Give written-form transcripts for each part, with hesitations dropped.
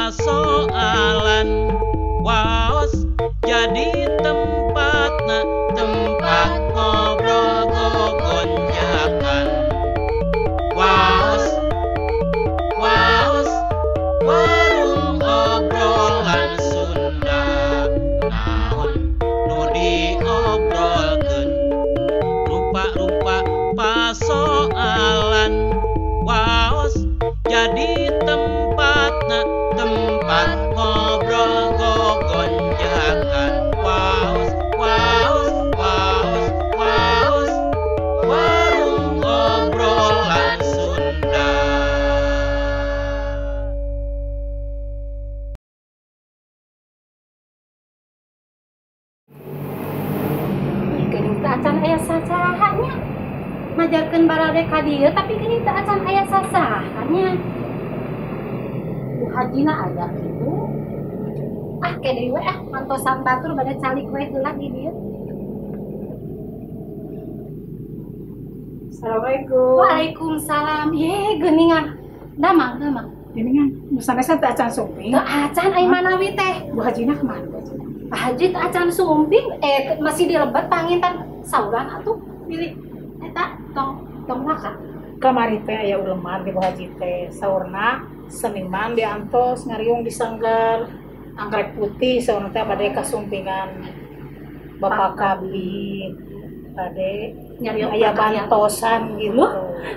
Pasoalan waos jadi tempatna tempat ngobrol gogonjakan waos waos warung obrolan Sunda naon nu diobrolkeun rupa-rupa pasoalan waos jadi tempatna tempat ngobrol gogonjakan waos waos waos waos warung obrolan Sunda. Geuning teu acan aya sasaha nya. Majarkeun barade ka dieu tapi geuning teu acan aya sasaha nya. Bu Hajina aya kitu. Ah ke deui we ah mantosan batur bade calik we heula di dieu. Assalamualaikum. Waalaikumsalam. Ye geuningan. Damang damang. Geuningan, nu sanesna teu acan sumping. Teu acan ai manawi teh. Bu Hajina kemana Bu Hajina? Pak Haji teu acan sumping masih di lebet pangintan sauran atuh bilih eta tong tong waka. Kamari teh aya uleman di Bu Haji teh. Saurna seniman diantos ngariung di sanggar anggrek putih saurna teh bade kasumpingan Bapak Kabid bade Nyarios aya bantosan gitu.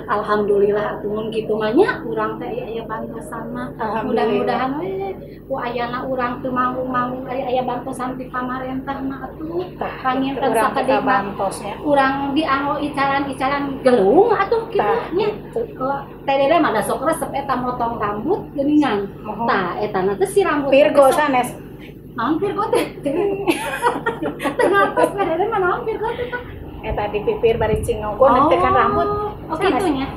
Alhamdulillah atuh mun kitu mah nya urang teh aya bantosan mah. Mudah-mudahan we ku ayana urang teu manggung-manggung aya bantosan ti pamarentah mah atuh. Panginten sakedik bantosnya. Urang dianggo icalan-icalan gelung atuh kitu nya. Teh Dede mah da sok resep eta motong rambut geuningan. Tah eta na teh si rambut Virgo sanes. Naon Virgo teh? Teu ngartos Teh Dede mah naon Virgo teh? Eta di pipir bari cingogon teh kan rambut. Oh kitunya.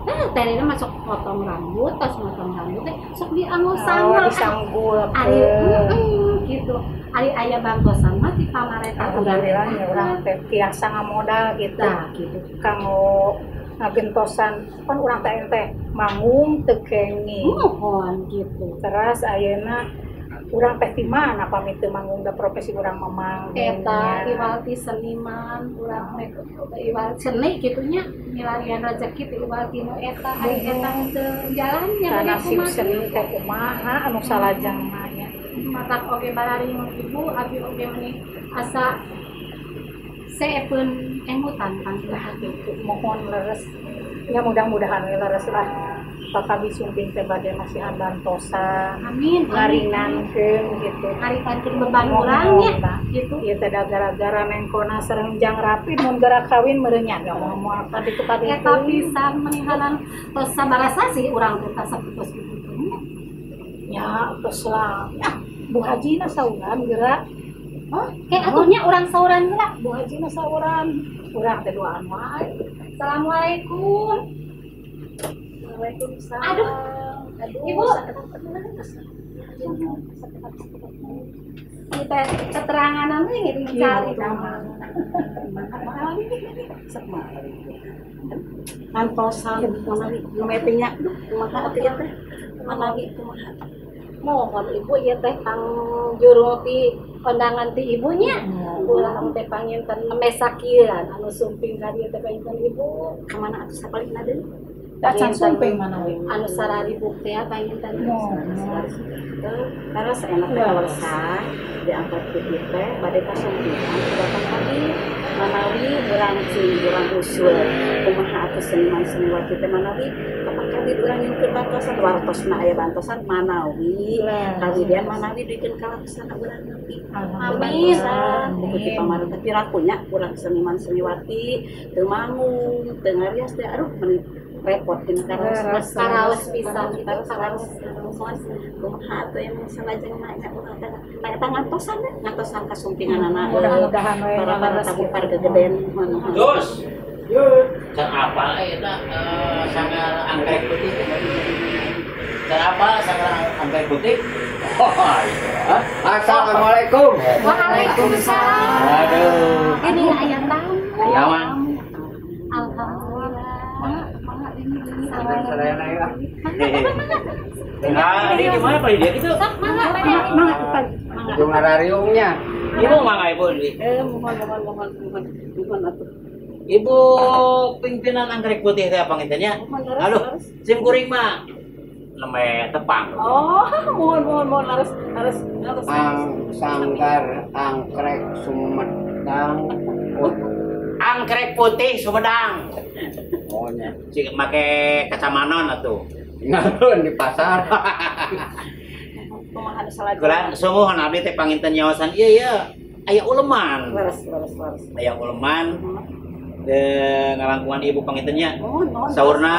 Nah, teh Dede mah sok potong rambut, tos motong rambut teh sok dianggo sanggul. Disanggul. Ari gitu. Ari aya bantosan mah ti pamarentah urang. Alhamdulillah ya urang teh tiasa ngamodal gitu. Tah gitu. Kanggo ngagentosan pan urang teh teh manggung teu kenging. Muhun gitu. Terus ayeuna urang teh di mana pamit teu manggung da profesi urang memang. Eta iwal ti seniman urang teh iwal seni kitu nya milarian rezeki ti iwal ti nu eta ari eta teu jalan nya bade nasib kumaha. Seni teh kumaha anu salajengna nya. Matak oge bararingung ibu abi oge meuni asa seepeun emutan Tah gitu mohon leres ya mudah-mudahan we leres lah. Pak Kabid sumping teh bade masihan bantosan. Amin. Ngaringankeun gitu. Ngaringankeun beban urang nya gitu. Ieu teh da gara-gara nengkona sareng jang rapi mun geura kawin meureun nya moal ka ditu ka ditu. Eta pisan menihanan tos sabarasa sih urang teh saputus kitu nya. Ya tos lah. Bu Hajina sauran geura. Oh, kayak atuh nya urang sauran geura. Bu Hajina sauran. Urang teh duaan wae. Assalamualaikum. Waalaikumsalam. Aduh, aduh, Ibu. Kita keterangan nanti ngiring cari. Antosan manawi nya, kumaha atuh ieu teh? Manawi kumaha? Mohon ibu ieu teh kang juru ti kondangan ti ibunya. Urang teh panginten mesakian anu sumping ka dieu teh panginten ibu. Kamana atuh sapalihna deui? Acan sumping manawi. Anu sararibuk teh panginten. Terus enak teh kawersa diangkat ku ieu teh bade kasumpingan ku Bapak Kabid. Manawi urang cing urang usul kumaha atuh seniman seniwati teh manawi ka Pak Kabid urang nyungkeun bantosan wartosna aya bantosan manawi kawidian manawi duikeun kalaksana urang nepi. Amin. Bantosan ku ti pamarentah pirakunya urang seniman seniwati teu manggung teu ngarias teh aduh meni repot dina karaos Karaos pisan itu karaos karaos kumaha atuh emang salajengna nya urang teh eta ngantosan deh ngantosan kasumpinganana Mudah-mudahan we para para leres tamu gitu. pargegeden Terus, can apa eta sanggar anggrek putih? Can apa sanggar anggrek putih? Oh, iya. Assalamualaikum. Waalaikumsalam. Aduh. Ini aya tamu. Nyaman. Alhamdulillah. Sadayana ya. Nah, ini gimana Pak dia gitu? Sok mangga Pak Dede. Mangga Pak. Ujung ngarariungnya. Ibu mangga Ibu. Mohon atuh. Ibu pimpinan anggrek putih teh panginten nya. Aduh, sim kuring mah nembe tepang. Oh, mohon harus. Sanggar anggrek Sumedang. Anggrek putih Sumedang. Oh nya. Cik make kacamanon atuh. Ngalun di pasar. Kumaha salajengna? Kurang sungguhan abdi teh panginten nyaosan ieu ya. Aya uleman. Leres. Aya uleman. Ngalangkungan ibu pangintennya. Saurna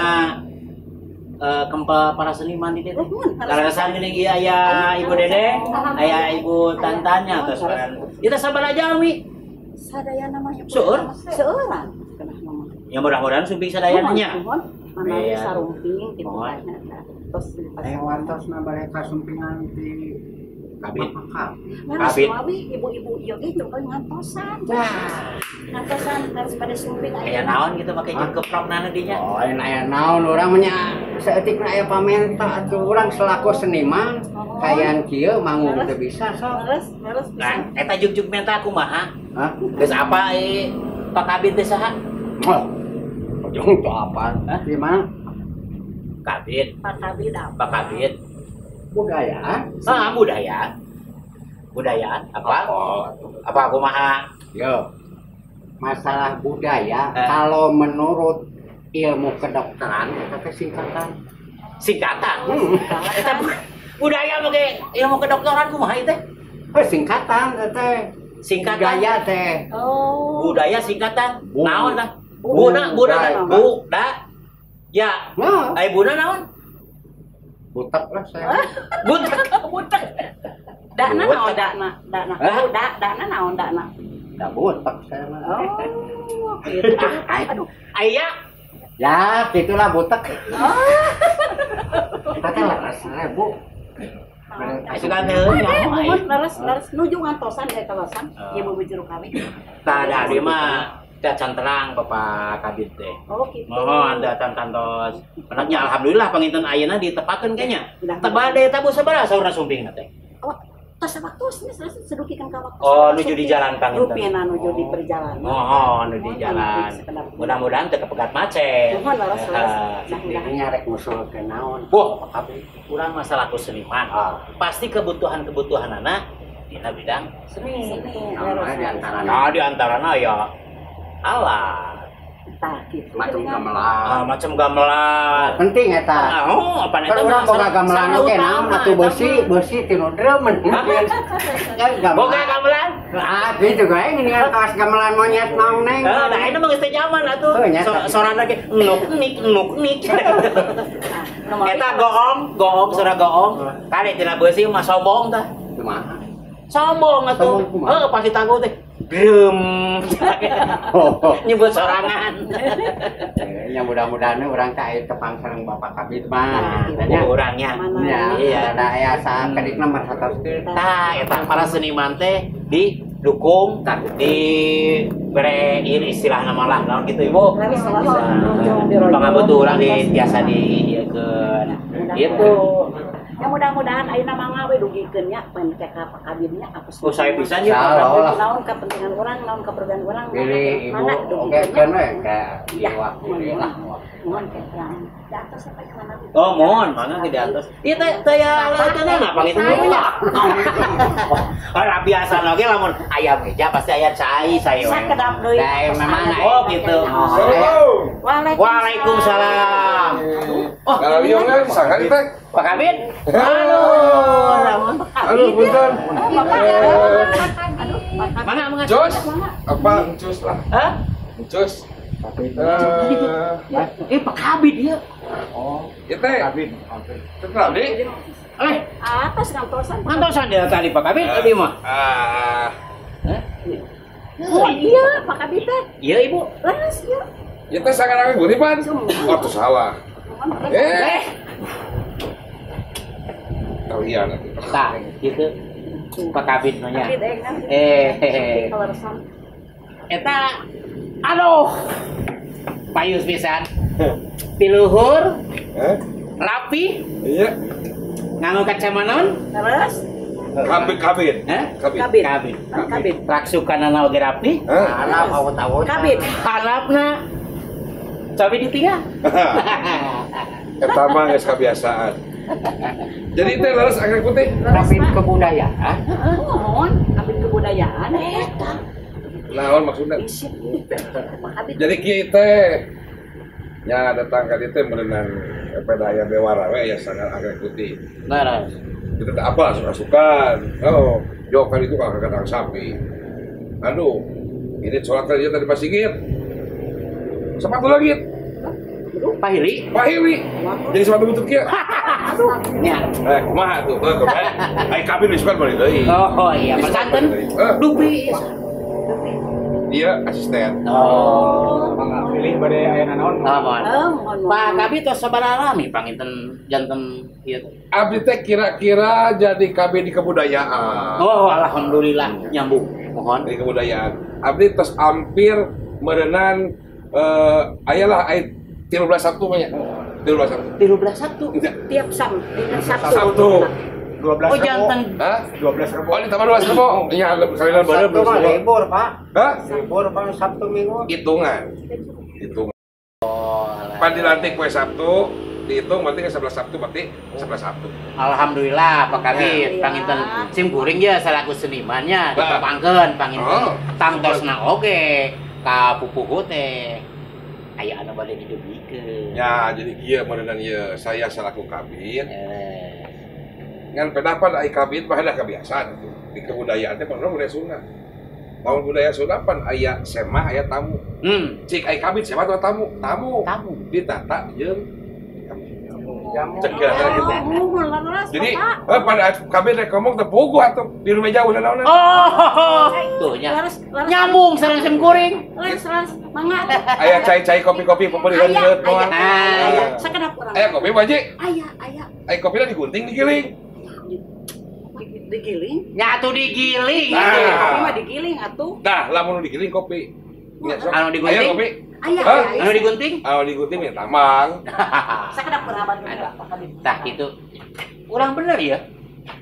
kempel para seniman di dieu. Kaleresan geuning ieu aya Ibu Dede, aya Ibu Tantannya atos paran. Ieu teh sabaraha jalmi? Sadayana mah seueur. Seueuran cenah mah. Ya mudah-mudahan sumping sadayana nya. Manawi sarumping kitu tah. Tos wartosna bade kasumpingan ti Kabit. Kabit. Mawi ibu-ibu ieu ge teu ngantosan. Ngantosan harus pada sumping aya naon gitu make jeung keprokna di nya. Oh, aya naon urang mah nya saeutikna aya pamenta atuh urang selaku seniman kayan kieu manggung teu bisa sok. Leres bisa. Nah, eta jug-jug menta kumaha? Hah? Geus apa Pak Kabit teh saha? Oh. Ujung teu apa? Di mana? Kabit. Pak Kabit apa? Pak Kabit. Budaya? Ah, budaya. Budaya apa? Oh. Apa kumaha? Yo. Masalah budaya kalau menurut ilmu kedokteran eta teh singkatan. Singkatan? Eta budaya make ilmu kedokteran kumaha ieu teh? Oh, singkatan eta teh. Singkatan. Budaya teh. Oh. Budaya singkatan. Naon tah? Buna, buna, buda. Ya. Nah. Ai buna naon? Butek lah saya. Butek. Dakna naon dakna? Dakna. Hah? Dakna naon dakna? Da butek saya mah. Oh, gitu. Aduh. Aya. Ya, gitulah butek. Oh. Kita teh leres Bu. Asukan teh nyaho. Leres nuju ngantosan deui kawasan ieu beubeujuru kami. Tah da abdi mah can terang Bapak Kabit teh. Oh gitu. Mohon datang kantos. Anaknya alhamdulillah panginten ayeuna ditepatkeun kayaknya. Teu bade eta bu sabaraha saurna sumpingna teh? Oh, tos waktu sedukikeun ka waktu. Oh, nuju di jalan panginten. Rupina nuju di perjalanan. Oh, nuju di jalan. Mudah-mudahan teu kepegat macet. Mohon leres leres. Nah, rek ngusulkeun naon? Wah, Pak Kabit, urang masalah ku seniman. Pasti kebutuhan-kebutuhanana dina bidang seni. Nah, di antarana ya alat tah gitu. Macam gamelan. Macam gamelan. Penting eta. Oh, apa eta? Urang boga gamelan oge naon atuh beusi tinu drum. Kan boga gamelan? Ah, gitu gae geuningan kawas gamelan monyet naon neng. Heeh, nah eta mah geus teu nyaman atuh. Sorana ge nuk nik nuk nik. Eta goong, sora goong. Kade tina beusi mah sombong tah. Kumaha? Sombong atuh. Heeh, pasti tangguh teh. Grem. Nyebut sorangan. Ya mudah-mudahan urang teh aya tepang sareng Bapak Kabit mah. Nya urangnya. Iya, da aya sakedikna marhatoskeun. Tah, eta para seniman teh didukung, di bere ieu istilahna malah naon kitu Ibu. Pangabutuh urang di biasa di ieukeun. Gitu. Ya mudah-mudahan ayeuna mangga we dugikeun nya pan ka Pak Kabitnya apa oh saya pisan ya naon kepentingan urang naon keperluan urang pilih ibu oke kan we ka diwakili lah mohon ke yang di atas apa yang mana oh mohon mangga di atas ieu teh teh ya teh na panginten nya ora biasa oge lamun aya meja pasti aya cai saya sakedap deui oh gitu. Waalaikumsalam. Oh, ngaliungnya sangka teh Pak Kabit. Aduh, aduh, punten. Mana mangga? Jos? Apa encus lah? Hah? Encus. Pak Kabit ieu. Oh, ieu teh. Kabit. Teh abdi. Atas ngantosan. Ngantosan dia tadi Pak Kabit tadi mah. Ah. Oh iya, Pak Kabit teh. Iya, Ibu. Leres ieu. Ieu teh sangat rame Pan. Oh, tuh salah. Kalian tah gitu Pak Kabit nanya. Eta aduh payus pisan. Piluhur. Rapi. Iya. Nganggo kacamanon. Terus kabin. Kabin. Kabin. Raksukanana oge rapi. Halap awut-awut. Kabin. Halapna. Cabe ditinggal. Eta mah geus kabiasaan. Jadi teh leres anggrek putih. Kabin kebudayaan. Mohon, kabin kebudayaan eta. Naon maksudna? Jadi kieu teh nya datang ka dieu teh meureunan pada aya bewara we aya sanggar anggrek putih. Leres. Kita tak apa suka-sukan. Oh, jokan itu kakak sapi. Aduh, ini sholat kali dia tadi Pak Sigit. Sepatu lagi. Pahili. Jadi sepatu butut kia. Ya. Kumaha tuh? Ai kabin disukan boleh deui. Oh iya, persanten. Dupi. Dia asisten. Oh, mangga pilih bade aya naon? Pak Kabid tos sabaraha lami panginten janten ieu. Abdi teh kira-kira jadi kabid di kebudayaan. Oh, alhamdulillah nyambung. Mohon di kebudayaan. Abdi tos hampir meureunan ayalah aya 13 Sabtu mah nya. 13 Sabtu. 13 Sabtu. Tiap Sabtu. 12 Rebo. Oh, jantan. Hah? 12 Rebo. Oh, ditambah 12 Rebo. Iya, kalian baru libur, Pak. Hah? Libur Pak Sabtu Minggu. Hitungan. Oh, pan dilantik poe Sabtu, dihitung berarti ke 11 Sabtu, berarti 11 Sabtu. Alhamdulillah Pak Kabid, panginten sim kuring ya selaku senimannya ditepangkeun panginten. Tangtosna oge ka pupuhu teh. Aya anu bade didugikeun. Ya, jadi kieu meureunnan ieu saya selaku kabid. Ngan pedah pan ai kabid mah dah kebiasaan itu. Di kebudayaan teh pan budaya Sunda. Lamun budaya Sunda pan aya semah aya tamu. Cik ai kabid semah atau tamu? Tamu. Ditata jeung jamu. Cek kira-kira gitu. Jadi pada kabid rek ngomong teh puguh atuh di rumah jauh naon. Oh, tuh nya. Nyambung sareng sim kuring. Leres mangga. Aya cai-cai kopi-kopi pemberian deut moal. Aya sakedap urang. Aya kopi Pak Haji? Aya, aya. Aya kopina digunting digiling. Digiling? Nya atuh digiling. Kopi mah digiling atuh. Nah, lamun digiling kopi. Anu digunting? Aya kopi. Aya. Anu digunting? Anu digunting ya tamang. Sakedap urang Pak Kabid. Tah kitu. Urang bener ya?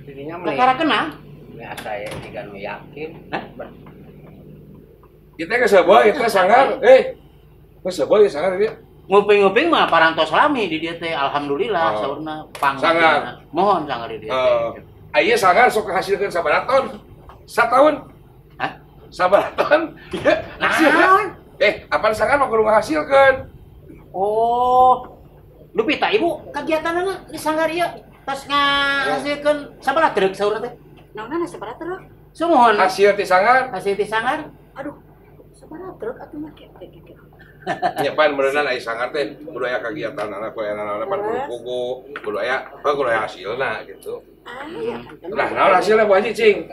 Jadinya perkara kenal. Ya saya juga nu yakin. Hah? Kita geus seubeuh, kita sanggar. Geus seubeuh ieu sanggar ieu. Nguping-nguping mah parantos lami di dieu teh alhamdulillah saurna pang. Sanggar. Mohon sanggar di dieu teh. Aya sanggar sok ngahasilkeun sabaraha ton? Sataun. Hah? Sabaraha ton? Ieu hasilna. Apaan sanggar mah kudu ngahasilkeun. Oh. Dupi tah ibu kegiatanna di sanggar ieu tos ngahasilkeun sabaraha truk saurna teh? Naonna sabaraha truk? Sumuhun. Hasil ti sanggar. Hasil ti sanggar. Aduh. Sabaraha truk atuh mah ke. Nya pan meureunnan aya sanggar teh kudu aya kegiatanana kudu aya naon pan kudu pugu, kudu aya hasilna gitu. Aya. Nah, naon hasilna Bu Haji cing?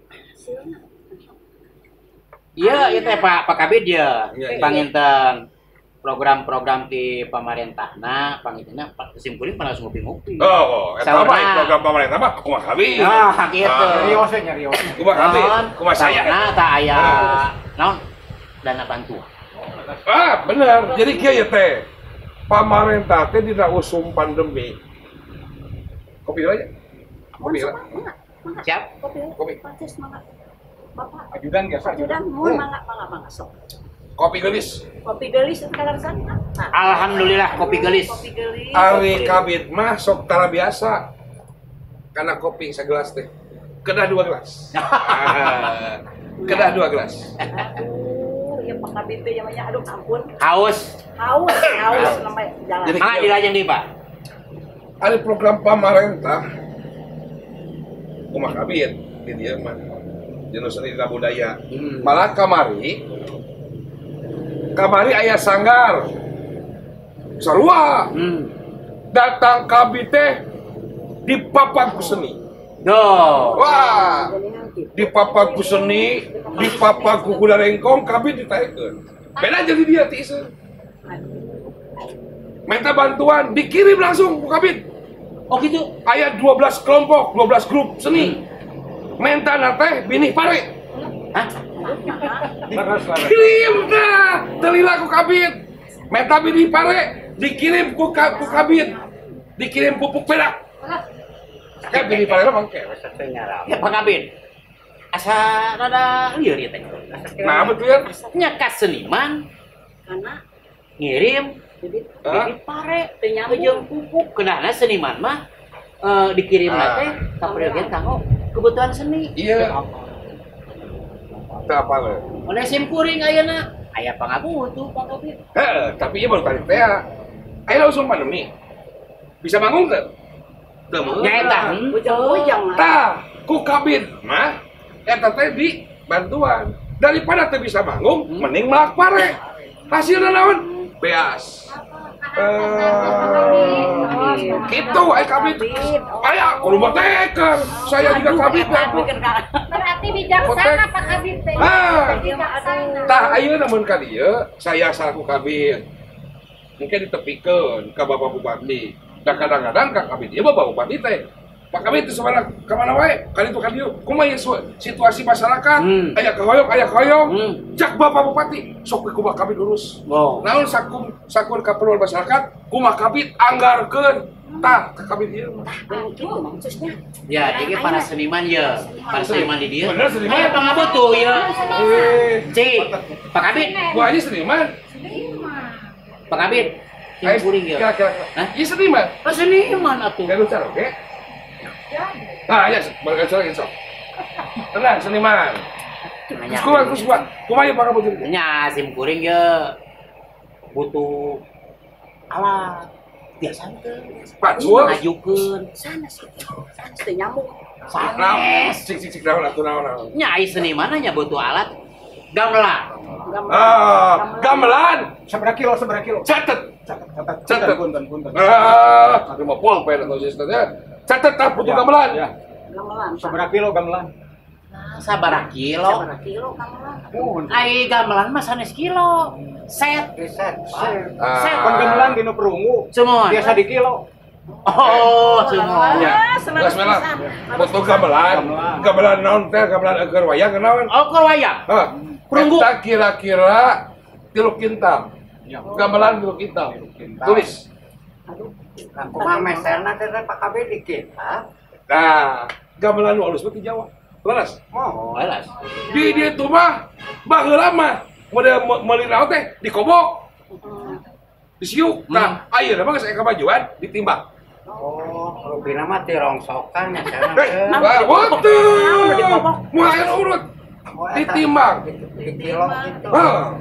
Hasilna. Iya, ieu teh Pak Kabid ya. Panginten program-program di pamarentahna pangintenna sim kuring pada ngopi-ngopi. Oh, eta mah program pamarentah mah kumaha kabid. Ah, kitu. Nyarios we nyarios. Kumaha kabid? Kumaha saya? Nah, tah aya naon dana bantuan. Ah, bener. Jadi kieu ya teh. Pamarentah teh dina usum pandemi. Kopi aja. Kopi lah. Siap. Kopi. Bapak. Ajudan biasa ajudan. Mun mangga mangga sok. Kopi gelis. Kopi gelis kaleresan. Nah. Alhamdulillah kopi gelis. Kopi gelis. Ari kabid mah sok tara biasa. Karena kopi segelas teh. Kedah 2 gelas. Kedah 2 gelas. Aduh, ya Pak Kabid teh namanya aduh ampun. Haus. Haus namanya jalan. Mangga dilajeng deui, Pak. Ada program pamarentah. Kumaha kabid di dieu mah. Dina seni dina budaya. Malah kamari aya sanggar sarua. Datang kabid teh di papagu seni. Duh. Wah, di papagu seni, di papagu kuda rengkong kabid ditaekeun. Beda jadi dia ti iseun. Minta bantuan dikirim langsung ku kabid. Oh gitu. Aya 12 kelompok, 12 grup seni. Minta teh binih pare. Hah? Kirim dah, telila ku kabid. Meta bibit pare dikirim ku kabin. Dikirim pupuk perak. Kayak bibit pare mah mangke. Ya Pak Kabin. Asa rada lieur ieu teh. Nah, betul ya. Nya ka seniman karena ngirim bibit pare jeung pupuk. Kenana seniman mah dikirim teh kaperyogian kanggo kebutuhan seni. Iya. Teu apal. Mun sim kuring ayeuna aya pangabutuh Pak Kabin. Heeh, tapi ieu baru tadi teh. Aya langsung pandemi. Bisa manggung teu? Teu manggung. Nya eta ujang-ujang. Tah, ku Kabin mah eta teh di bantuan. Daripada teu bisa manggung, mending melak pare. Hasilna naon? Beas. Gitu, aya kabit. Aya kudu moteker. Saya juga kabit. Berarti bijaksana Pak Kabit teh. Tah ayeuna mun ka dieu, saya salaku kabit. Mungkin ditepikeun ka Bapak Bupati. Da kadang-kadang ka kabit ieu Bapak Bupati teh. Pak Kabit teh sabaraha ka mana wae? Ka ditu ka dieu. Kumaha ieu situasi masyarakat? Aya kahoyong, aya kahoyong. Cak Bapak Bupati, sok we kumaha kabit urus. Naon sakur kaperluan masyarakat, kumaha kabit anggarkeun. Tah ka kabit ieu mah. Kitu maksudnya. Ya, jadi para seniman ya, para seniman di dieu. Bener seniman. Aya pangabutuh ya. Cik, Pak Kabit. Gua aja seniman. Pak Kabit. Sim kuring ya. Kira-kira. Hah? Ieu seniman. Oh, seniman atuh. Galuh cara oke. Nah, ya, balik aja lagi sok. Tenang, seniman. Terus kuat. Kumaha Pak Kabit? Nya sim kuring ye butuh alat biasa teh. Pacul ngajukeun. Sanes sanes teh nyambung. Sanes. Cik naon atuh naon. Nya ai seniman nya butuh alat gamelan. Ah, gamelan. Sabaraha kilo? Catet. Punten. Ah, lima pulpen atau sistemnya. Catet tah butuh gamelan. Ya. Gamelan. Sabaraha kilo gamelan? Sabaraha kilo? Sabaraha kilo gamelan. Ai gamelan mah sanes kilo. Set. Set. Kon gamelan dina perunggu. Semua. Biasa di kilo. Oh, semua. Ya. Butuh gamelan. Gamelan naon teh? Gamelan keur wayang naon? Oh, keur wayang. Hah. Perunggu. Eta kira-kira 3 kintal. Gamelan 3 kintal. Tulis. Aduh. Kumaha meserna teh Pak KB di kintal. Nah, gamelan nu alus mah ti Jawa. Leres? Oh, leres. Di ditu mah baheula mah model meuli naon teh dikobok. Disiuk. Nah, ayeuna mah geus aya kamajuan ditimbang. Oh, rupina mah ti rongsokan nya cenah. Wah, betul. Moal aya urut. Ditimbang. Di kilo gitu. Heuh.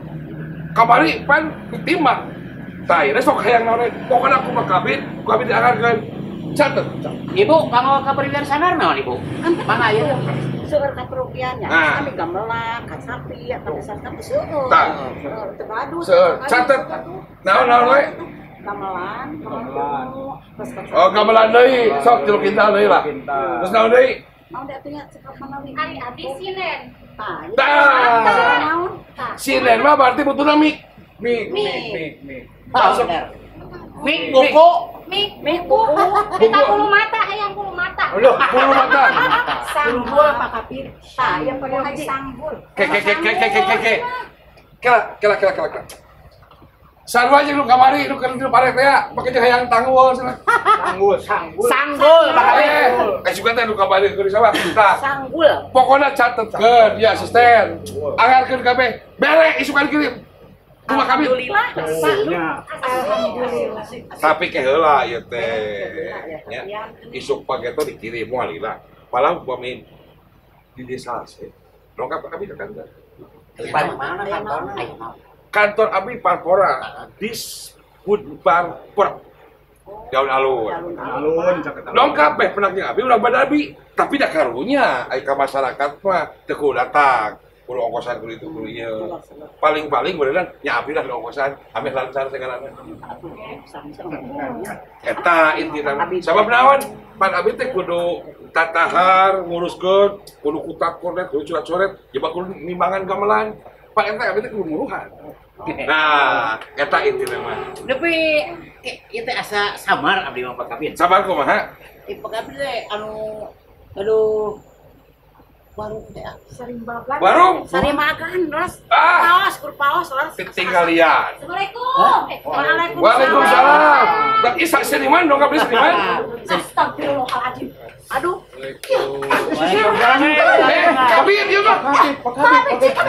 Kamari pan ditimbang. Tah, ayeuna sok hayang naon pokona aku mah kabit, ku abdi dianggarkeun. Catet. Ibu, kanggo kaperluan sanar naon Ibu? Mangga ieu. Seueur kaperupiannya, kami gamelan, kasapi, atau misalkan seueur. Tah. Teu gaduh. Seueur. Catet. Naon-naon we? Gamelan, gamelan. Oh, gamelan deui. Sok 3 kintal deui lah. Terus naon deui? Naon deui atuh nya cekap manawi. Ari abdi sinen. Tah. Sinen mah berarti butuhna mik. Mik. Mik buku. Mik buku. Eta bulu mata, hayang bulu mata. Loh, bulu mata. Sanggul Pak Kapir. Tah, ieu Pak Haji. Sanggul. Ke. Kela. Sarua jeung nu kamari nu keur nu pare teh make jeung hayang tanggul cenah. Sanggul. Sanggul Pak Kapir. Sugan teh nu kamari keur sawah. Tah. Sanggul. Pokona catetkeun ya asisten. Anggarkeun kabeh. Bere isukan kirim. Kumaha kami? Alhamdulillah. Alhamdulillah. Tapi ke heula ieu teh. Nya. Isuk pageto dikirim moal lila. Palah upami di desa se. Lengkap kami ke kantor. Mana kantorna? Kantor abdi Parpora, Disbudparpor. Daun alun. Alun caket. Lengkap beh penaknya abdi urang badan abdi, tapi da karunya ai ka masyarakat mah teu kudu datang. Kudu ongkosan kudu itu kudu ieu. Paling-paling beneran nya abdi lah ongkosan, ameh lancar segalana. Eta intina. Sabab naon? Pan abdi teh kudu tatahar nguruskeun, kudu kutak koret, kudu coret-coret, jebak kudu nimbangan gamelan. Pan eta abdi teh kudu muruhan. Nah, eta intina mah. Tapi ieu teh asa samar abdi mah Pak Kapin. Samar kumaha? Pak Kapin teh anu aduh Warung teh. Sarimbagan. Warung. Sarimagan, Ras. Paos, kur paos, Ras. Ketinggalian. Assalamualaikum. Waalaikumsalam. Waalaikumsalam. Tak isa seniman dong, kabeh seniman. Astagfirullahaladzim. Aduh. Waalaikumsalam. Kabeh ieu mah.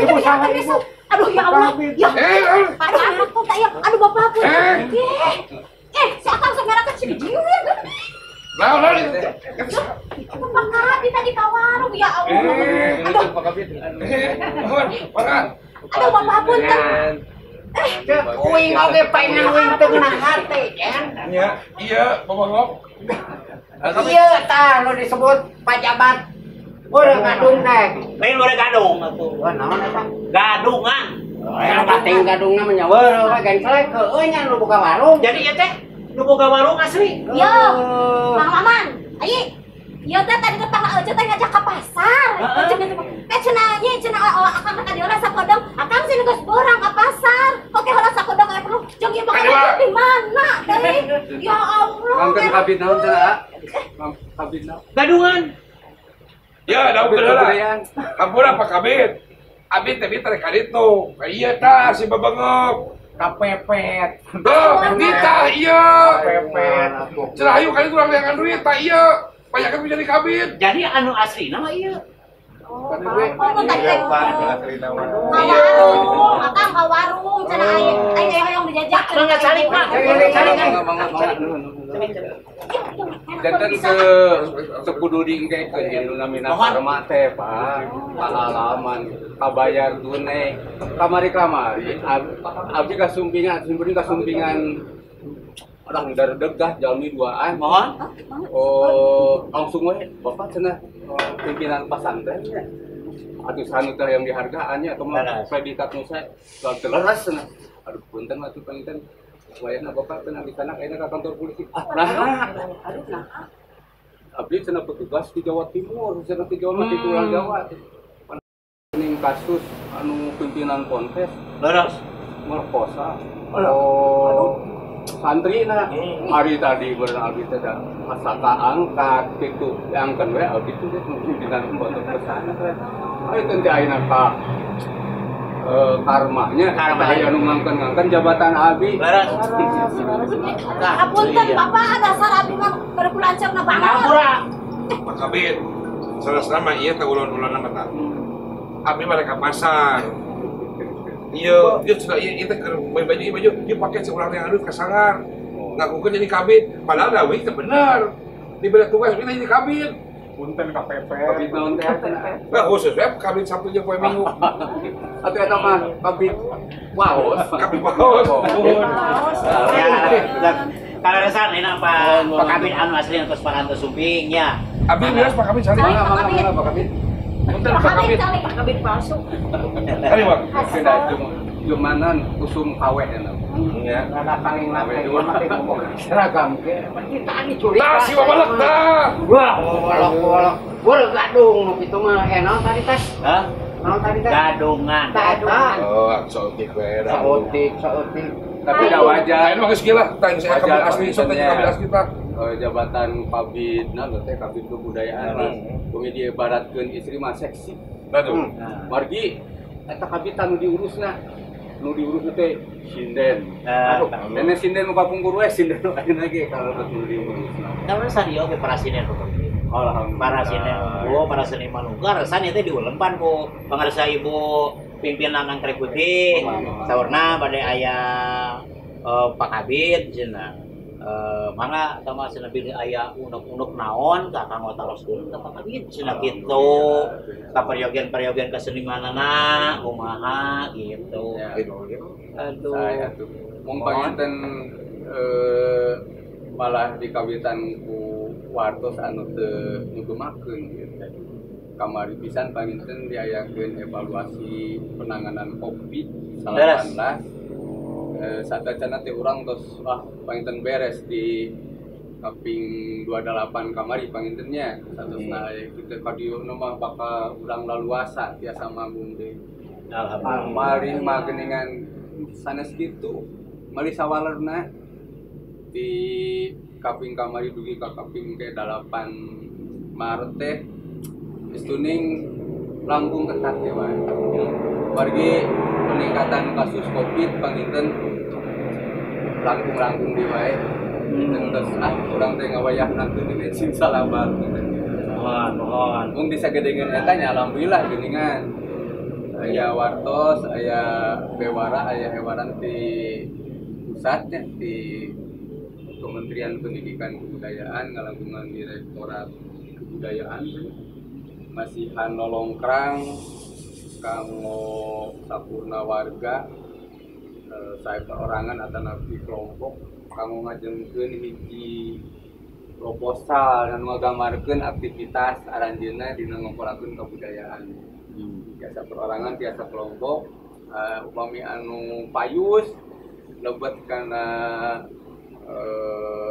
Ibu salah ibu. Aduh ya Allah. Ya. Aduh aku tak ya. Aduh bapak aku. Si akang sok ngarakeun si jieu. Nah, nah, itu Pak Kabit tadi ka warung ya Allah. Aduh, Pak Kabit. Aduh, Bapak punten. Uing oge pengen uing teu ngeunah hate, Jen. Iya, iya, Bapak ngop. Iya tah nu disebut pajabat. Urang gadung teh. Lain urang gadung atuh. Wah, naon eta? Gadungan. Kating gadungna mah nya weureuh we gencelek heueuh nya nu buka warung. Jadi ieu teh nu boga warung asli. Yo, Mang Maman, ayi. Ieu teh tadi teh Pak Ece teh ngajak ke pasar. Ece cenah nya cenah akang tadi heula sakodong, akang sih geus borang ka pasar. Oke heula sakodong aya perlu jeung ieu bakal di mana teh? Ya Allah. Mangkeun kabit naon cenah? Kabit naon? Gadungan. Ya, daun heula. Hampura Pak Kabit. Abdi teh biter ka ditu. Ka ieu tah si babengok. Kapepet. Duh, ditah ieu. Kapepet. Cenah hayu kali urang neangan duit tah ieu. Banyak menjadi kabit. Jadi anu asli nama ieu. Oh, tadi teh. Ka warung, akang ka warung cenah aya hoyong dijajak. Mangga calik, Pak. Calik. Janten ke kudu diengkekeun ieu nu namina karma teh, Pak. Pengalaman kabayar tunai. Kamari-kamari abdi kasumpingan, simpuring kasumpingan orang dardeg jalmi duaan. Mohon. Oh, langsung we Bapak cenah pimpinan pasantren nya. Atuh sanu teh yang dihargaannya atau mah predikat nu saya leres cenah. Aduh punten atuh panginten. Wayahna Bapak tenang di sana kayaknya ke kantor polisi. Ah, nah. Aduh, nah. Abdi cenah petugas di Jawa Timur, cenah di Jawa di Pulau Jawa. Ning kasus anu pimpinan ponpes leres merkosa. Oh. Santri nah hari tadi berarti teh asa kaangkat kitu diangkeun we abdi teh pimpinan pondok pesantren. Ari teh ayeuna ka karmanya aya nu ngangkeun-ngangkeun jabatan abdi. Leres. Apunten Bapak dasar abdi mah berpulanceurna banget. Hampura. Pak Kabit, salah mah ieu teh ulun-ulunna mah tah. Abdi mah rek ka pasar. Iya, dia sudah iya teh keur baju baju, dia pakai seorang yang aduh kasangar. Ngakukeun jadi kabit, padahal da we teh bener. Diberi tugas kita jadi kabit. Punten KPP. Kabit naon teh? Nah, khusus we kabit Sabtu jeung poe Minggu. Atuh eta mah kabit waos. Kabit waos. Ya, kaleresan enak Pak. Pak Kabit anu asli anu parantos sumping nya. Abdi beres Pak Kabit cari. Mangga Pak Kabit. Punten Pak Kabit. Pak Kabit palsu. Kali Pak. Jumanan usum kawe eta. Ya. Rada paling late ngomong seragam ge. Kita diculik. Tah si babalek tah. Wah, wolok-wolok. Wah, gadung nu kitu mah naon tadi teh? Hah? Naon tadi teh? Gadungan. Gadungan. Oh, saeutik we. Saeutik, saeutik. Tapi da wajar. Ayeuna mah geus gila, tah geus aya kabit asli, sok teh kabit asli tah. Jabatan kabit naon teh kabit kebudayaan mah. Kumaha diibaratkeun istri mah seksi. Aduh. Margi eta kabit anu diurusna. Nu diurus teh sinden. Aduh, nenek sinden nu kapungkur we sinden nu ayeuna ge kalau nu diurusna. Kaleresan ieu oge para sinden Alhamdulillah. Para sinden unggul, para seniman unggul, resan ieu teh diulempan ku pangarsa ibu pimpinan Anggrek Putih. Saurna bade aya Pak Kabit cenah. Mangga sama cenah bilih aya unek-unek naon ka kanggo taroskeun ka Pak Kabit cenah kitu. Ka peryogian-peryogian kesenimanana kumaha gitu. Aduh. Saya tuh mung panginten malah dikawitan ku wartos anu teu nyugemakeun gitu. Kamari pisan panginten diayakeun evaluasi penanganan COVID-19. Satacana teh urang tos ah panginten beres di kaping 28 kamari pangintennya satosna aya kitu ka dieu mah bakal urang laluasa tiasa manggung deui. Alhamdulillah. Mari mah geuningan sanes kitu meuli sawalerna di kaping kamari dugi ka kaping ke 8 Maret teh geus tuning Langkung ketat ya Pak. Wargi peningkatan kasus Covid panginten langkung-langkung di wae. Terus urang teh ngawayahna di bensin salabar. Mohon. Mung disagedengeun eta nya alhamdulillah geuningan. Aya wartos, aya bewara, aya hewaran di pusatnya di Kementerian Pendidikan Kebudayaan ngalangkungan Direktorat Kebudayaan masihan nolongkrang kanggo sapurna warga sae perorangan atanapi kelompok kanggo ngajengkeun hiji proposal dan ngagambarkeun aktivitas aranjeunna dina ngompolakeun kebudayaan. Tiasa perorangan, tiasa kelompok, upami anu payus lebet kana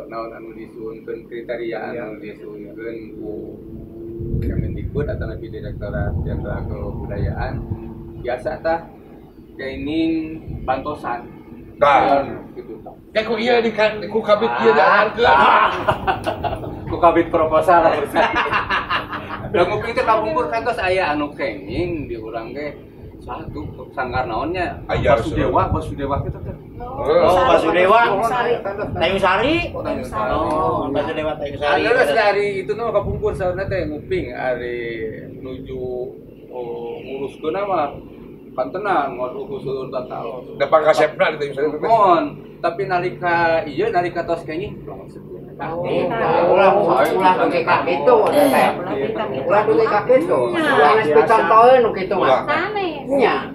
naon anu disuhunkeun kriteria anu disuhunkeun ku Kemendikbud atau Direktorat Jenderal Kebudayaan biasa tah kaining bantosan. Tah gitu tah. Kayak ku ieu di ku kabit ieu diajarkeun. Ku kabit proposal lah urusan. Da nguping teh kapungkur kantos aya anu kenging di urang ge satu sanggar naonnya Basudewa kitu teh. Oh, Basudewa. Tayung Sari. Oh, Basudewa Tayung Sari. Ada dari itu mah kapungkur saurna teh nguping ari nuju nguruskeun mah kantenan ngaduh khusus tata. Da pangkasepna di Tayung Sari teh. Mohon, tapi nalika ieu nalika tos kenging ulah dugi ka kitu teh. Ulah dugi ka kitu. Ulah geus picontoeun nu kitu mah. Nya.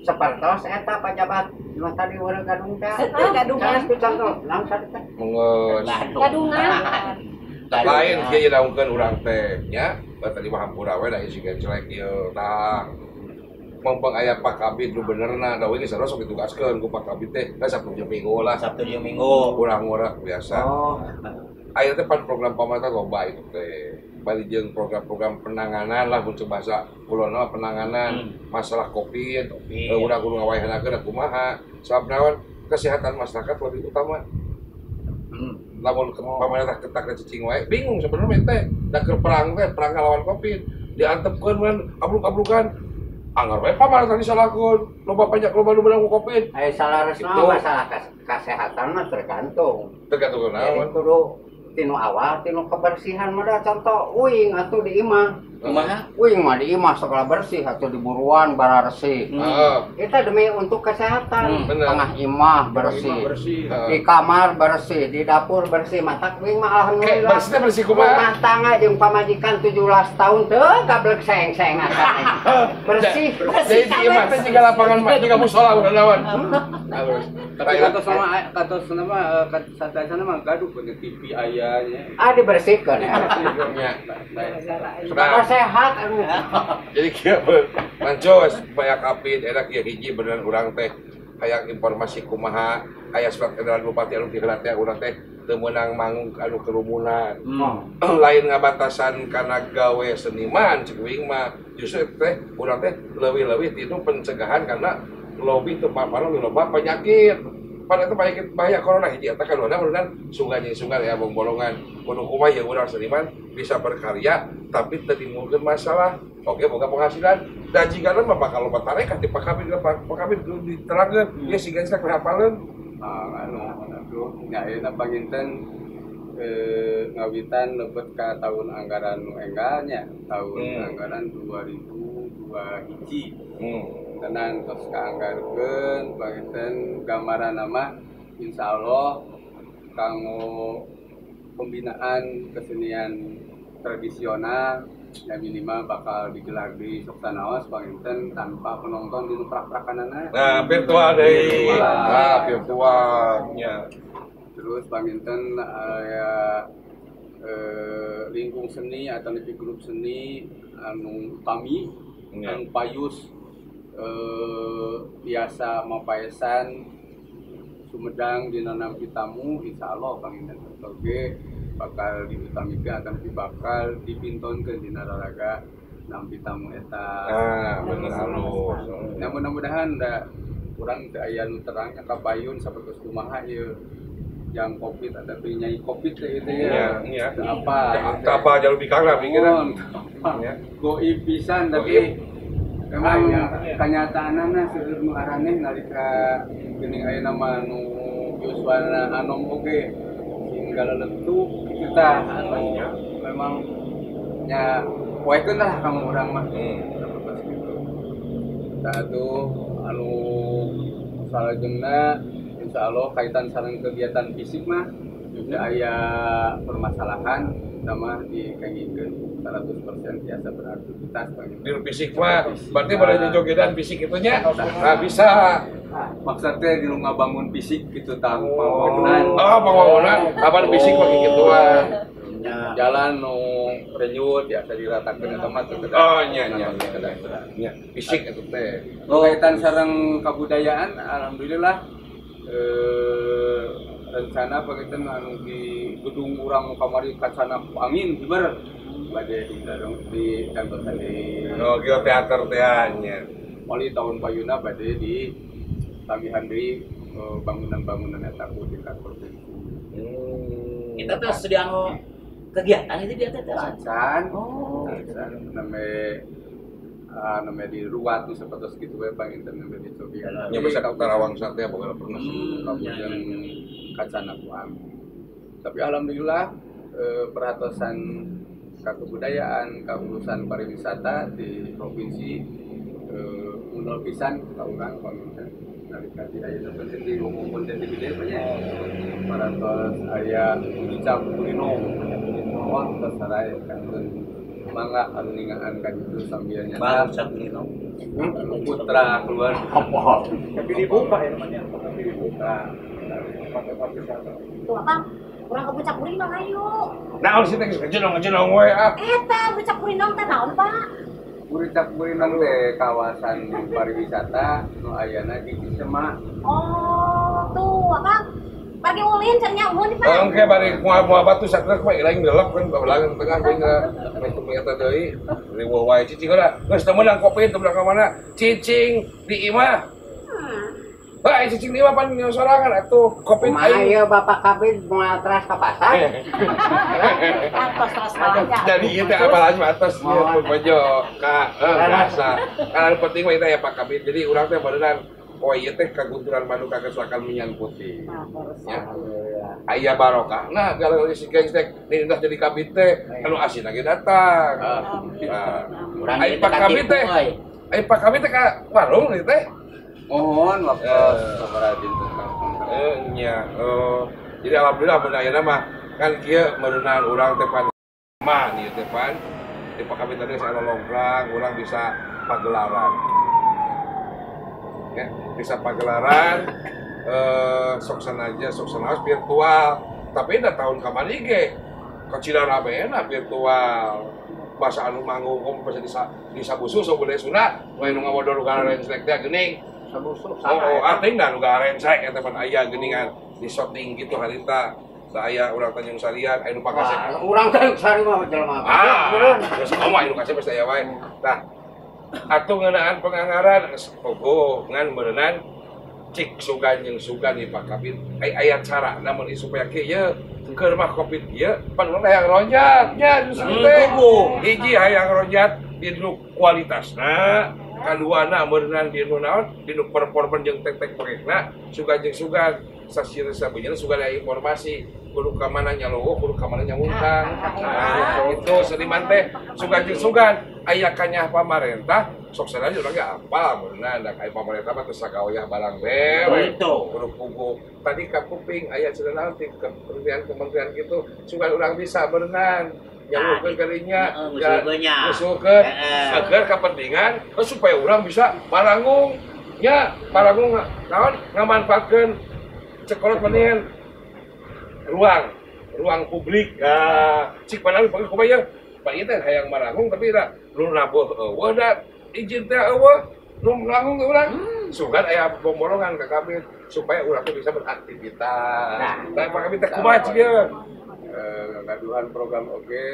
Sapertos eta pajabat nu tadi urang gadung teh. Gadungan picontoh naon tadi teh? Mengeus. Gadungan. Lain kieu daungkeun urang teh nya, tadi mah hampura we da si gencelek ieu tah. Mumpung aya Pak Kabid nu benerna, da we geus sok ditugaskeun ku Pak Kabid teh, da Sabtu jeung Minggu lah. Sabtu jeung Minggu. Urang-urang biasa. Oh. Aya teh pan program pamarentah loba itu teh. Bari jeung program-program penanganan lah mun bahasa kulon mah penanganan masalah Covid, urang kudu ngawayahnakeun kumaha. Sabab naon kesehatan masyarakat lebih utama. Lamun pamarentah ketak cicing wae, bingung sebenarnya teh. Da keur perang teh, perang ngalawan Covid, diantepkeun mun abruk-abrukan. Anggar we pamarentah disalahkeun, loba banyak loba nu beunang ku Covid. Aya salaresna masalah kesehatan mah tergantung. Tergantung naon. Jadi kudu tinu awal tinu kebersihan mah da contoh uing atuh di imah. Kumaha? Uing mah di imah segala bersih atuh di buruan bararesih. Eta demi untuk kesehatan. Tengah imah bersih. Di kamar bersih, di dapur bersih, matak uing mah alhamdulillah. Bersih bersih kumaha? Rumah tangga jeung pamajikan 17 tahun teu gablek saeng-saengan. Bersih. Jadi di imah teh jiga lapangan mah jiga musola udah naon. Halus. Tapi kantos sama santai-santai mah gaduh bener TV aya nya. Ah dibersihkeun ya. Supaya sehat. Jadi kieu mancos banyak kapit enak ieu hiji beneran urang teh hayang informasi kumaha aya surat edaran bupati anu diheula teh urang teh teu meunang manggung anu kerumunan. Lain ngabatasan kana gawe seniman cek uing mah justru teh urang teh leuwih-leuwih tinu pencegahan karena lobi teu paparan loba penyakit. Pada itu penyakit bahaya corona hiji eta kaduana beneran sungai jeung sungai ya bongbolongan kudu kumaha ieu urang seniman bisa berkarya tapi teu timbulkeun masalah oke boga penghasilan da jigana mah bakal loba tarekat di Pak Kabid Pak Kabid diterangkeun ieu siga geus hafaleun anu aduh nya ayeuna panginten ngawitan lebet ka tahun anggaran nu enggal nya tahun anggaran 2021 tenan tos kaanggarkeun panginten gambaran nama insyaallah kanggo pembinaan kesenian tradisional ya minimal bakal digelar di sok sanaos panginten tanpa penonton di nu prak-prakanana. Nah, virtual deui. Nah, virtualnya. Terus panginten aya lingkung seni atau lebih grup seni anu utami anu payus biasa mapaesan Sumedang dina nampi tamu insyaallah panginten oge bakal diutamikeun atau bakal dipintonkeun dina raraga nampi tamu eta. Ah, bener halus. Nah, mudah-mudahan da urang teu aya nu terangnya kapayun sapertos kumaha ieu yang Covid atau nyai Covid teh itu ya. Iya. Apa? Apa jalur bikang lah pikiran. Ya. Goib pisan tapi memang kenyataanna seueur nu araneh nalika geuning aya nama nu yuswana anom oge sing galeletuk kitu tah anu memang nya poekeun lah kamu urang mah. Sapertos kitu. Tah atuh anu salajengna insyaallah kaitan sareng kegiatan fisik mah juga aya permasalahan sama dikengingkeun 100% biasa beraktivitas di fisik mah berarti pada jogedan fisik itunya nggak bisa maksudnya di rumah bangun fisik gitu tah pembangunan oh pembangunan kapan fisik mah gituan jalan nu renyut biasa diratakeun eta mah teu oh nya nya nya fisik eta teh kaitan sareng kabudayaan alhamdulillah rencana panginten anu di gedung urang kamari kacana angin hiber bade di kantor di oh kieu teater teh nya mulai tahun payuna bade di tagihan deui bangunan-bangunan eta ku tingkat provinsi. Kita tuh sedang kegiatan itu dia teh acan. Oh, acan name name di ruat nu sapertos kitu we panginten name dicobian. Nya bisa ka Tarawang teh boga pernah kabujeng kacana ku angin. Tapi alhamdulillah perhatosan ka kebudayaan, ka urusan pariwisata di provinsi unol pisan ka urang panginten nalika di ayeuna penting di umum di gede banyak parantos aya Puncak Kulino wah tos sarai kantun mangga anu ningaan ka ditu sambil nyata Puncak Kulino putra keluar tapi dibuka ya namanya tapi dibuka tempat wisata tuh Bang urang ke Puncak Kulino ayo naon sih teh geus ngejenong we ah eta Puncak Kulino teh naon Pak? Puncak Kulino teh kawasan pariwisata nu ayana di Cisemak. Oh, tuh Akang. Bari ulin cenah ulin Pak. Oh, engke bari moal batu satrek mah ilang delep kan babelangan tengah deui meh eta deui. Riweuh wae cicing heula. Geus teu meunang kopi teu meunang ka mana? Cicing di imah. Hah, cicing di imah pan sorangan atuh kopi aing. Ieu Bapak Kabid moal teras ka pasar. Atos teras balanja. Jadi ieu teh apalagi atos ieu pun ka biasa. Kan penting mah eta ya Pak Kabid. Jadi urang teh beneran oh ieu teh kagunturan Bandung kakesakan minyak putih. Ya. Aya barokah. Nah, kalau si gengs teh nindah jadi kabid teh anu asin lagi datang. Nah, ai Pak Kabid teh. Ai Pak Kabid teh ka warung ieu teh. Mohon waktu sabaraha dinten. Nya. Jadi alhamdulillah mun ayeuna mah kan kieu meureunan urang teh pan mah ieu teh pan. Di Pak Kabid tadi saya longkrang, urang bisa pagelaran. Ya, bisa pagelaran sok sanaja sok sanaos virtual. Tapi da tahun kamari ge kacida ramena virtual. Bahasa anu manggung kom bisa disabusu sok budaya Sunda, we nu ngawodor garencrek teh geuning. Sabusu. Oh, arting da nu garencrek eta pan aya geuningan di shooting gitu harita. Da aya urang Tanjung Sarian, aya nu pakasep. Urang Tanjung Sari mah jelema. Ah, geus kumaha nu kasep pasti aya wae. Tah, atuh ngeunaan penganggaran geus pogo ngan beureunan cik sugan jeung sugan di Pak Kabid. Ai aya cara namun supaya kieu ye keur mah Covid ieu pan urang hayang ronjat nya justru teh. Hiji hayang ronjat di nu kualitasna, kaduana meureunnan di nu naon, di nu performan jeung tek-tek pekna sugan jeung sugan sasieun sabeunyeuna sugan aya informasi kudu ka mana nyalowo kudu ka mana nyamungkang. Nah, itu seniman teh sugan jeung sugan aya kanyah pamarentah sok sanaja urang ge apal meureunna da aya pamarentah mah teu sagaoyah barang bewe kudu puguh tadi ka kuping aya cenah naon ti kementerian-kementerian kitu sugan urang bisa berenang nyalurkeun ka dinya ngusulkeun agar kepentingan supaya urang bisa marangung nya marangung naon ngamanfaatkeun cekolot mendingan ruang publik cik padahal panggil kumaha ieu Pak ieu teh hayang marangung tapi da nu nabuh eueuh da izin teh eueuh nu marangung teh urang sugan aya bomborongan ka kabeh supaya urang teh bisa beraktivitas. Nah, Pak Kabid teh kumaha cik ieu? Ngaduhan program oge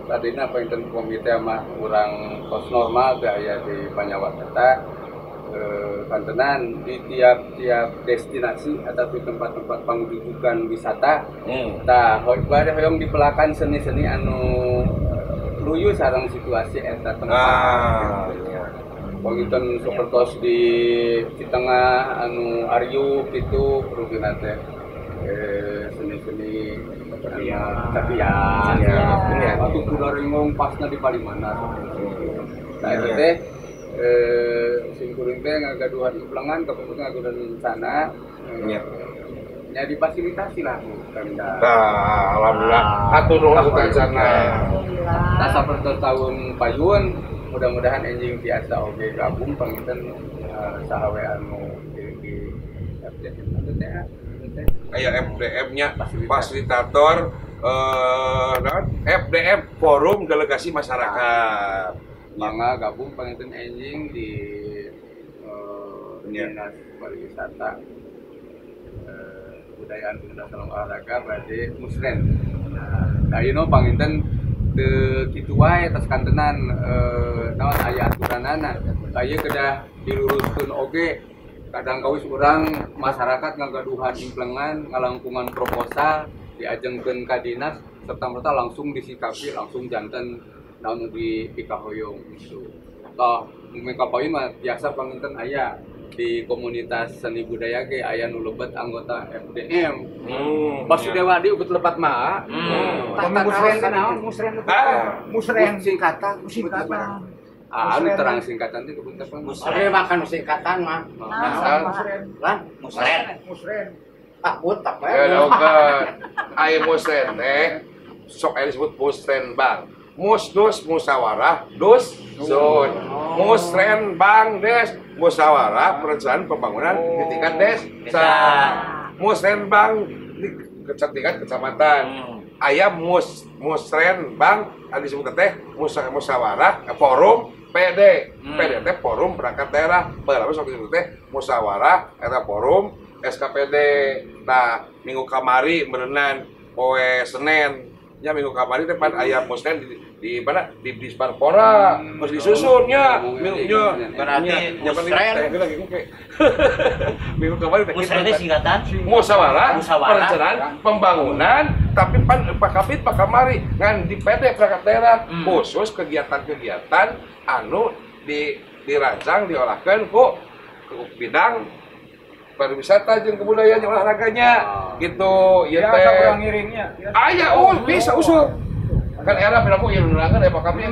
sadina panginten komite mah urang tos normal teh aya di Panyawat eta Kantenan di tiap-tiap destinasi atau di tempat-tempat pangrujukan wisata. Tah, bade hoyong dipelakan seni-seni anu luyu sareng situasi eta tempat. Panginten sapertos di Citengah anu ariuk kitu rupina teh seni-seni capian. Atuh kuda ringong pasna di paling mana. Nah eta teh simkuring teh ngagaduhan implengan kapungkur ngagaduhan rencana nya difasilitasi lah Bu Pemda. Nah, alhamdulillah hatur nuhun ku rencana. Nah sapertos tahun payun mudah-mudahan enjing biasa oge gabung panginten saha we anu di FDM teh aya FDM-nya fasilitator FDM Forum Delegasi Masyarakat. Mangga gabung panginten enjing di Dinas Pariwisata Kebudayaan Pemuda sareng Olahraga bade musren. Nah, ayeuna panginten teu kitu wae tos kantenan naon aya aturanana. Aya kedah diluruskeun oge. Kadang kawis urang masyarakat ngagaduhan implengan, ngalangkungan proposal diajengkeun ka dinas serta merta langsung disikapi langsung janten naon di pikahoyong gitu. Toh mung kapayun mah biasa panginten aya di komunitas seni budaya ge aya nu lebet anggota FDM. Basudewa di ubet lepat mah. Musren teh naon? Musren. Musren singkatan, singkatan. Ah, anu terang singkatan teh kebun teh musren makan singkatan mah. Musren. Lan, musren. Musren. Ah, botak we. Ya oke. Aya musren teh sok aya disebut musrenbang. Musdus musyawarah dus sun. Musrenbang des musyawarah perencanaan pembangunan di tingkat desa. Musrenbang di tingkat kecamatan. Aya musrenbang anu disebut teh musyawarah forum PD. PD teh forum perangkat daerah. Baheula sok disebut teh musyawarah eta forum SKPD. Nah, minggu kamari meureunan poe Senin. Ya minggu kamari teh pan aya musren di mana di Disparpora harus disusunnya minggunya berarti musren minggu kamari teh musren teh singkatan musyawarah perencanaan pembangunan tapi pan Pak Kabid Pak Kamari ngan di PD perangkat daerah khusus kegiatan-kegiatan anu dirancang diolahkeun ku bidang pariwisata jeung kebudayaan olahraganya gitu ieu teh urang ngiringnya aya bisa usul kan era piraku ieu nulangan aya Pak Kabid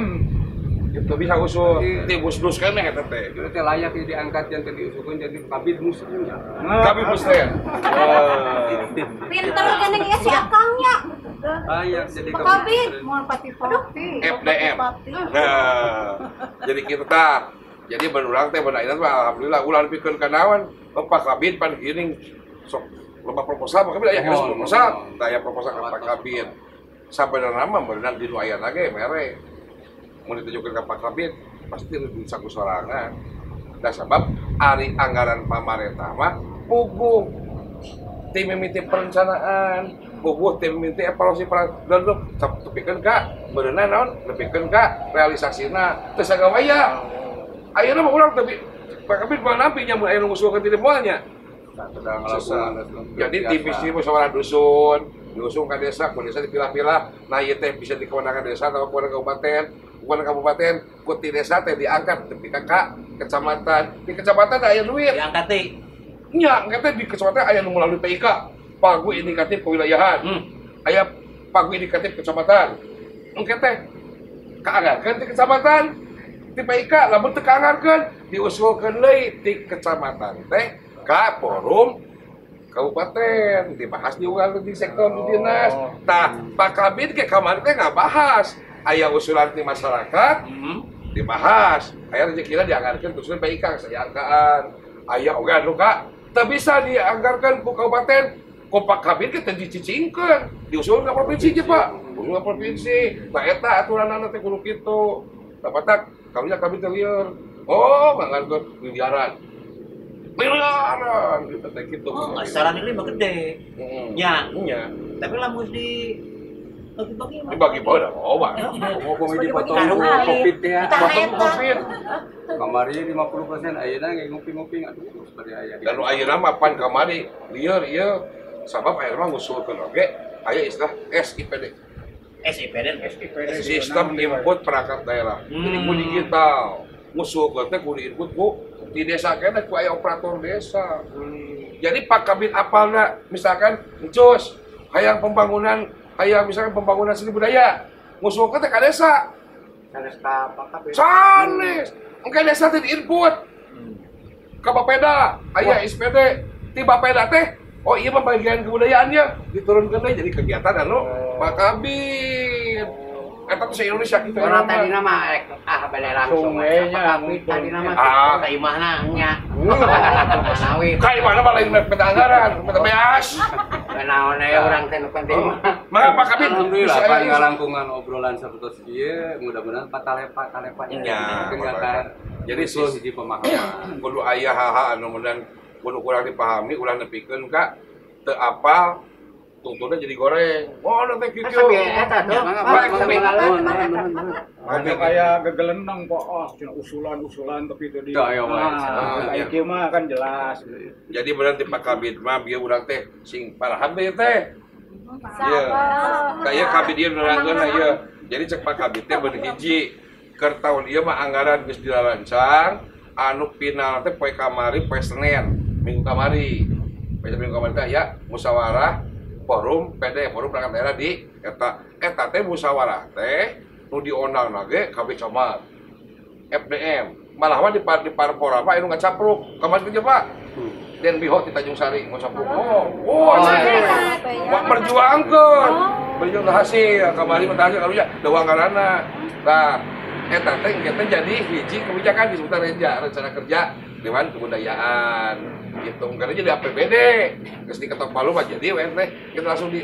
gitu bisa usul ti musdus keneh eta teh ieu teh layak diangkat janten diusulkeun jadi Kabid Musren nya Kabid Musren pinter geuning ieu si akangnya layak jadi Kabid moal pati-pati FDM nah jadi kita jadi berurang teh benar mah alhamdulillah ulah dipikeun ka naon Pak Kabid pan geuning sok loba proposal Pak Kabid aya geus proposal tah aya proposal ka Pak Kabid sabenerna mah beunang di nu aya ge mere mun ditujukeun ka Pak Kabid pasti bisa ku sorangan da sabab ari anggaran pamarentah mah puguh tim mimiti perencanaan puguh tim mimiti evaluasi dan tepikeun ka beunang naon nepikeun ka realisasina teu sagawaya ayeuna mah urang tapi Pak Kabid moal nampi nya mun aya nu ngusulkeun ti moal nya. Jadi divisi musyawarah dusun, diusung ka desa, ku desa dipilah-pilah. Nah ieu teh bisa di kewenangan desa atau kewenangan kabupaten, kewenangan kabupaten ku ti desa teh diangkat tepi ka kecamatan. Di kecamatan aya duit. Diangkat teh. Nya, engke teh di kecamatan aya nu melalui PIK, Pagu Indikatif Kewilayahan. Aya Pagu Indikatif Kecamatan. Engke teh kaanggarkeun ti kecamatan. Di PIK lamun teu kaanggarkeun diusulkeun deui ti kecamatan teh ka forum kabupaten dibahas di urang di sektor di dinas. Tah Pak Kabid ge kamari teh ngabahas aya usulan ti masyarakat dibahas aya rezekina dianggarkeun usulan PIK sayangkaan aya oge anu ka teu bisa dianggarkeun ku kabupaten ku Pak Kabid ge teu dicicingkeun diusulkeun ka provinsi ge Pak usul ka provinsi tah eta aturanana teh kudu kitu tah karunya kami teliur, oh nganggarkeun miliaran, miliaran gitu teh gitu. Oh, secara nilai mah gede. Nya. Nya. Tapi lamun di Bagi-bagi mah. Dibagi bae da loba. Ngomong dipotong Covid ya. Potong Covid. Kamari 50% ayeuna ge ngopi-ngopi aduh seperti aya. Dan nu ayeuna mah pan kamari lieur ieu sabab ayeuna mah ngusulkeun oge aya istilah SIPD. SIPD Sistem input perangkat daerah. Jadi ku digital. Ngusulkeun teh kudu input ku di desa keneh ku aya operator desa. Jadi Pak Kabin apalna misalkan encus hayang pembangunan hayang misalkan pembangunan seni budaya ngusulkeun teh ka desa. Sanes ka Pak Kabin. Sanes. Engke desa teh diinput. Ka Bapeda aya SPD ti Bapeda teh oh iya mah bagian kebudayaannya diturunkeun deui jadi kegiatan anu Pak Kabin. Eta teh se-Indonesia kitu. Orang tadina mah ah bade langsung. Pak Kabin tadina mah ka imahna nya. Manawi. Ka imahna mah lain peta anggaran, peta beas. Naon we urang teh nu penting mah. Mangga Pak Kabin. Alhamdulillah Pak ngalangkungan obrolan sapertos ieu mudah-mudahan patalepa-talepa nya. Jadi hiji pemahaman. Kudu aya hal-hal anu mudah kudu kurang dipahami ulah nepikeun ka teu apal tungtungna jadi goreng. Oh, nanti kieu. Ada kayak gegelenang kok, oh usulan-usulan tapi itu di. Kayak kieu mah kan jelas. Jadi berarti Pak Kabid mah bieu urang teh sing paraham teh teh. Ieu. Kayak Kabid ieu nerangkeun ieu. Jadi cek Pak Kabid teh bener hiji. Keur taun ieu mah anggaran geus dirancang anu final teh poe kamari poe Senin, minggu kamari. Poe minggu kamari teh aya musyawarah forum PD, forum perangkat daerah di eta eta teh musyawarah teh nu diondang ge kabeh camat FDM malah mah di Parpora mah anu ngacapruk kamari teh Pak Den Biho di Tanjung Sari ngacapruk oh perjuangkeun berjuang hasil kamari mah hasil karunya da anggaranna tah eta teh engke teh jadi hiji kebijakan disebutna reja rencana kerja Dewan Kebudayaan gitu karena jadi APBD geus diketok palu mah jadi we teh kita langsung di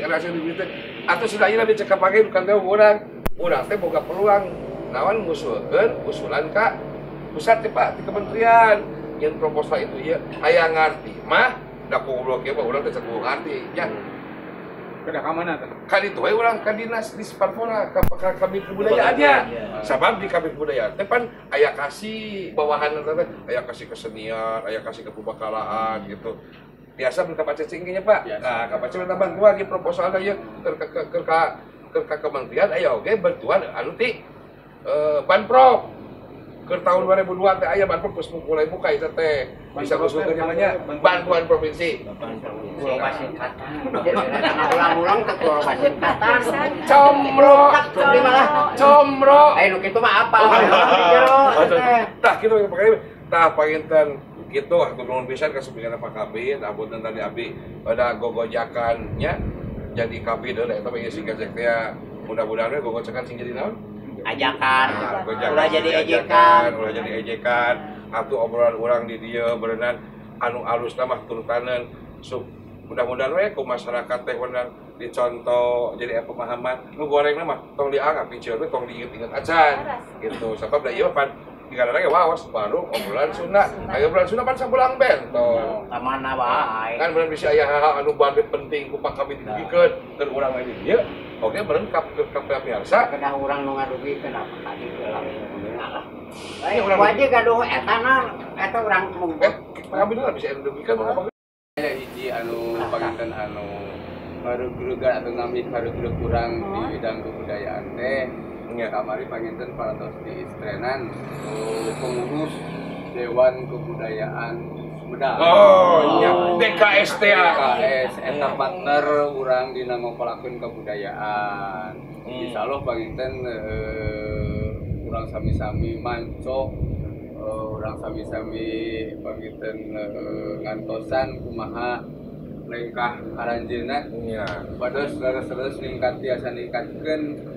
teh atuh sudah ieu dicekap pake bukan teh urang teh boga peluang naon ngusulkeun usulan ka pusat teh Pak di kementerian yang proposal itu ieu aya ngarti mah da goblok ieu mah urang teh cek ngarti nya Kada ka mana teh? Ka ditu we urang ka dinas di Parpora ka Kabid Kebudayaannya. Sabab di Kabid Kebudayaan teh pan aya kasih bawahan teh aya kasih kesenian, aya kasih kepurbakalaan gitu. Biasa mun ka Pak Cecing nya Pak. Nah, ka Pak Cecing minta bantuan di proposalna ieu ke kementerian aya oge bantuan anu ti Banprov. Ke tahun 2002 teh aya Banprov geus mulai buka eta teh. Bisa ngusulkeun namanya bantuan provinsi. Ulang-ulang ke singkatan. Comro. Comro. Eh nu kitu mah apa? Tah kitu pakai tah panginten kitu hatur nuhun pisan ka sumpingan Pak Kabid, abonten tadi abdi pada gogojakan nya jadi kabid deui eta mah ieu sing teh mudah-mudahan we gogojakan sing jadi naon? Ajakan. Ulah jadi ejekan, ulah jadi ejekan. Atuh obrolan urang di dieu berenang anu alusna mah turutaneun. Mudah-mudahan we ku masyarakat teh bener dicontoh jadi pemahaman nu gorengna mah tong dianggap piceun we tong diinget-inget acan gitu sabab da ieu pan dikarana ge waos baru obrolan Sunda aya obrolan Sunda pan sabulang bentor ka mana wae kan bener bisa aya hal-hal anu bade penting ku Pak Kabid didugikeun keur urang we di dieu oge beureun ka pemirsa kedah urang nu ngadugikeun apa tadi lah wajib gaduh eta na eta urang mung Pak Kabid bisa didugikeun mah aya hiji anu panginten anu ngareugregan atau nami ngaregreg kurang di bidang kebudayaan teh kamari panginten parantos di istrenan pengurus Dewan Kebudayaan Sumedang. Oh iya, DKSTA. DKS eta partner urang dina ngopolakeun kebudayaan. Insyaallah panginten urang sami-sami manco urang sami-sami panginten ngantosan kumaha lengkah aranjeunna nya pados leres-leres ningkat tiasa ningkatkeun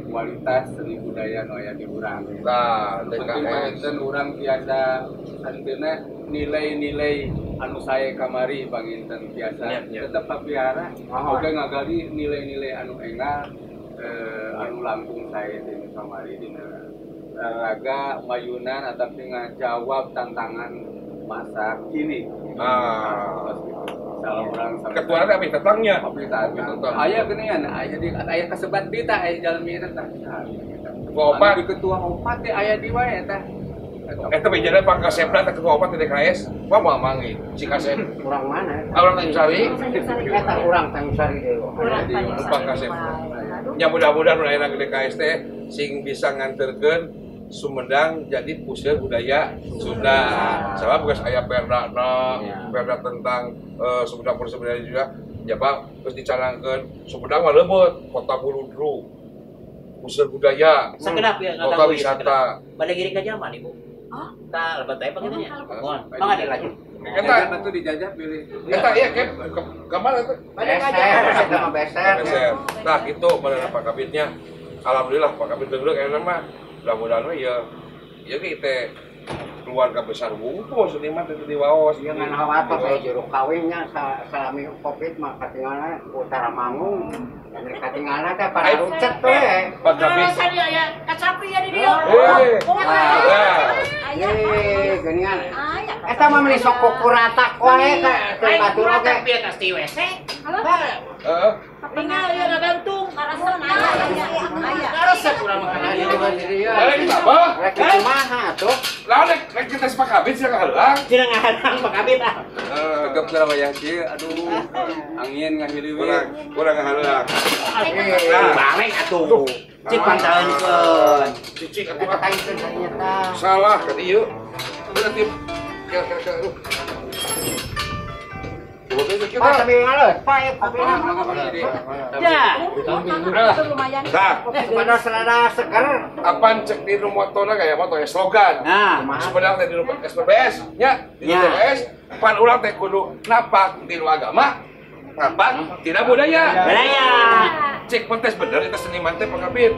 kualitas seni budaya nu aya di urang. Tah, panginten urang tiasa santeuna nilai-nilai anu sae kamari panginten tiasa tetep papiara oge ngagali nilai-nilai anu enggal anu langkung sae dina kamari dina raga mayunan ataupun ngajawab tantangan masa kini. Salah urang sampai. Ketua teh abis datangnya. Abis datang. Aya geuningan, aya di aya kasebat di tah aya jalmi eta tah. Ketua opat. Di ketua opat teh aya di wae eta. Eta bejana Pak Kasepna teh ketua opat di DKS. Wah moal manggih si Kasep. Urang mana? Urang Tanjung Sari. Eta urang Tanjung Sari deui. Urang Tanjung Pak Kasep. Ya mudah-mudahan nu aya DKS teh sing bisa nganterkeun Sumedang jadi pusat budaya Sunda. Sebab geus aya perdana, perda tentang Sumedang pusat budaya juga. Ya Pak, terus dicanangkeun Sumedang mah leubeut, kota Buludru. Pusat budaya. Sakedap ya kota wisata. Bade giring ka zaman Ibu. Hah? Tah lebat teh panggilnya. Mohon. Mangga dilajeng. Eta atuh dijajah pilih. Eta iya ke ka mana teh? Bade ngajah sama beser. Nah, kitu bener Pak Kabitnya. Alhamdulillah Pak Kabit deuleu enak mah. Mudah-mudahan we ya ieu ge teh keluarga besar wungkul seniman teh di waos. Ieu ngan hawatos aya juru kawinnya salami Covid mah katingalna utara manggung. Katingalna teh para rucet we. Pak Kabit. Aya kacapi ya di dieu. Eh, geuningan. Eta mah meuni sok kukuratak wae ka teu batur oge. Bieu tas di WC. Heeh. Tinggal ieu ngagantung Karasep aya. Karasep urang mah kana Ieu dieu. Balik abah. Rek kumaha atuh? Lah rek kita Pak Kabit sia ngahalang. Cenah ngahalang Pak Kabit ah. Tegep geura wayah kieu aduh. Angin ngahiliwir. Urang ngahalang. Nah, balik atuh. Cik pantaeunkeun. Cicik atuh kainkeun ternyata. Salah ka dieu. Berarti kira-kira aduh. Pak sambil ngaleut, Pak ya kopi. Ya. Lumayan. Nah, Sumedang selada seger. Apaan cek di motona kayak moto ya slogan. Nah, Sumedang teh di SPBS nya, di SPBS pan urang teh kudu napak di agama, napak tidak budaya. Budaya. Cek pentes bener eta seniman teh Pak Kabit.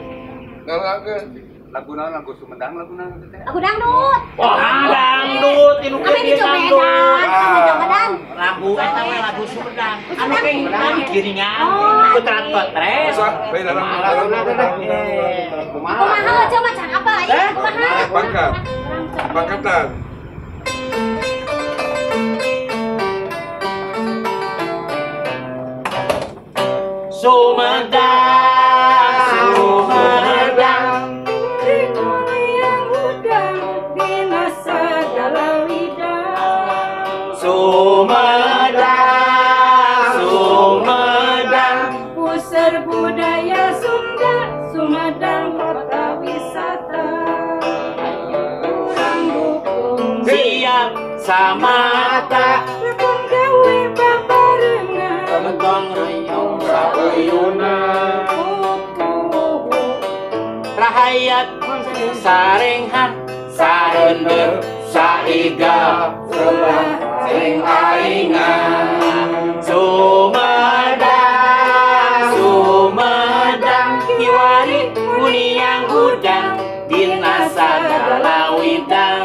Ngalangkeun. Lagu naon lagu Sumedang lagu naon teh? Lagu dangdut. Wah, dangdut inu ke dangdut. Lagu eta we lagu Sumedang. Anu keng giringan putra kotres. Kumaha coba can apa ieu kumaha? Pangkat. Pangkatan. Sumedang, Sumedang. Sumedang, Sumedang, pusat budaya Sunda, Sumedang kota wisata. Urang dukung siap samata, lakon gawe babarengan, gotong royong sauyuna, rahayat sarenghat, sareundeur saiga, sing aingan. Sumedang, Sumedang, kiwari kuniang udang, dina sagala widang.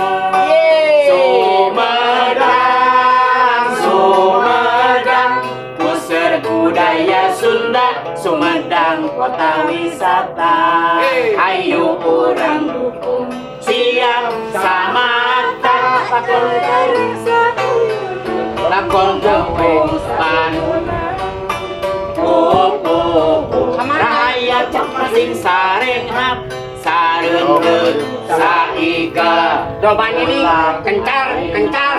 Sumedang, Sumedang, pusat budaya Sunda, Sumedang kota wisata. Ayo urang dukung siap samata, lakon gawe pan rakyat sing sarenghap sareundeur saiga. Doban ini kencar kencar.